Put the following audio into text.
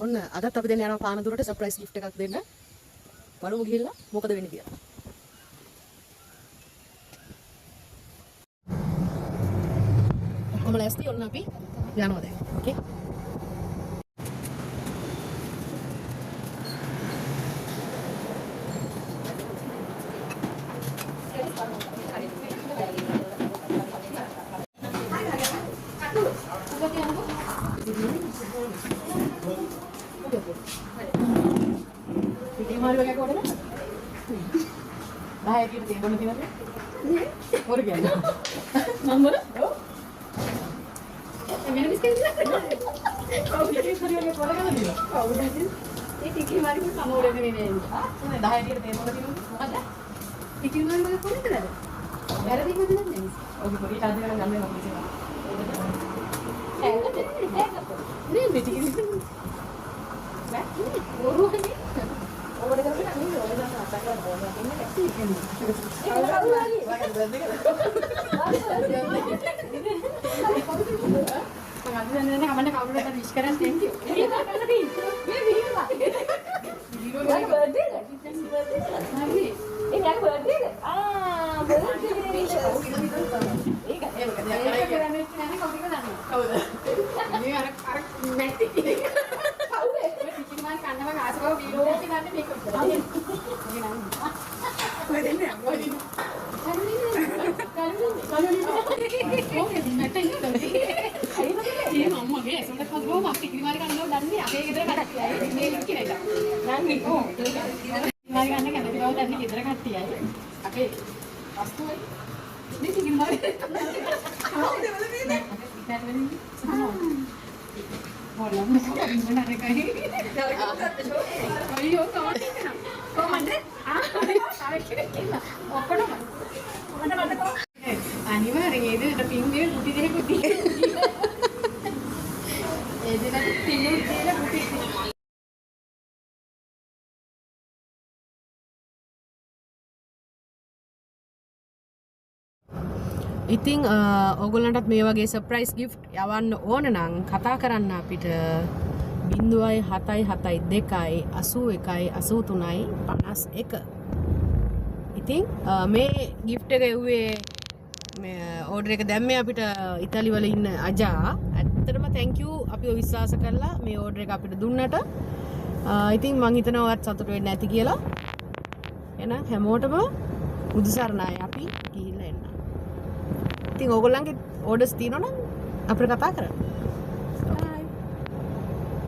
ඔන්න අදත් අපි දෙන්න යනවා පානදුරට සර්ප්‍රයිස් ගිෆ්ට් එකක් දෙන්න. බලමු ගිහිල්ලා මොකද වෙන්නේ කියලා. ඔක්කොම ලෑස්ති, ඔන්න අපි යනවා දැන්. ඕකේ. පිටි මාරු වගේ කොටද? 10 කීට තේරුම් තියෙනවද? හොර කියන්නේ. මම බොන? ඔව්. වෙන බිස්කට් නෑ. කවුද පිටි මාරු වගේ කොල ගහලා තියෙනවා? කවුද? ඒ ටිකේ මාරු මම උඩ නෙමෙයි මේ. ආ 10 කීට තේරුම් තියෙනවද? මොකද? ටිකේ මාරු වගේ කොහෙන්ද? වැරදි මොකද දන්නේ? ඔගේ පොඩි චාර්ජ් එකක් ගන්න වෙනවා පොලිසියට. නේ මේ ටිකේ නෑ බොරුවනේ. ඔබට කරන්නේ නෙමෙයි, ඔබ දැන් අතක් ගන්න ඕන ඉන්නේ ටැක්සි එකේ. ඒක කවුරු හරි. වගේ බ්‍රදර් එක. මම අද දන්නේ නැහැ කමන්න කවුරුද විශ් කරන් thank you. ඒක කරලා තියෙන්නේ. මේ විහිළුවක්. යාගේ බර්ත්ඩේ එක? හරි. ඒ යාගේ බර්ත්ඩේ එක? ආ බර්ත්ඩේ ඒක ඒ මොකද ඒක කරන්නේ නැහැ කවුද කියලා දන්නවා. කවුද? මේ අර අර මැටි. කවුද? ඔය ටිකේ මාරු කන්න මං ආස බව විලෝකේ දන්නේ මේක විතරයි. ඔගේ නම. ඔය දෙන්නේ ඔය දෙන්නේ. ඒ මම්මගේ ඇසුරට කවුද මම ටිකේ මාරු කන්න දන්නේ අපේ ගෙදර කට්ටියයි මේ කෙනෙක්. නංගි. ඔව්. මාරු කන්න කැමති බව දන්නේ ගෙදර කට්ටියයි. අපේ වස්තුවයි. මේ ටිකේ මාරු. කවුද වල තියෙන්නේ? බොලම් ඉන්න නරකයි. අයියෝ කවන්න කොහමද? ආ තව කෙනෙක් ඉන්නවා. ඔක්කොටම. මට මතක අනිවාර්යෙන් ඒ දෙන්නට පින් දෙන කුටි දෙකකුත් දීලා. ඒ දෙන්නට පිනුත් දීලා කුටි. ඉතින් ඔයගොල්ලන්ටත් මේ වගේ සර්ප්‍රයිස් ගිෆ්ට් යවන්න ඕන නම් කතා කරන්න අපිට 0.772 81 83 51. ඉතින් මේ ගිෆ්ට් එක එව්වේ, මේ ඕඩර් එක දැම්මේ අපිට ඉතාලි වල ඉන්න අජා. ඇත්තටම thank you අපිව විශ්වාස කරලා මේ ඕඩර් එක අපිට දුන්නට. ඉතින් මං හිතනවා ඔයත් සතුටු වෙන්න ඇති කියලා. එහෙනම් හැමෝටම බුදු සරණයි, අපි ගිහිල්ලා එන්න. ඉතින් ඕගොල්ලන්ගේ ඕඩර්ස් තියෙනවා නම් අපිට කතා කරන්න.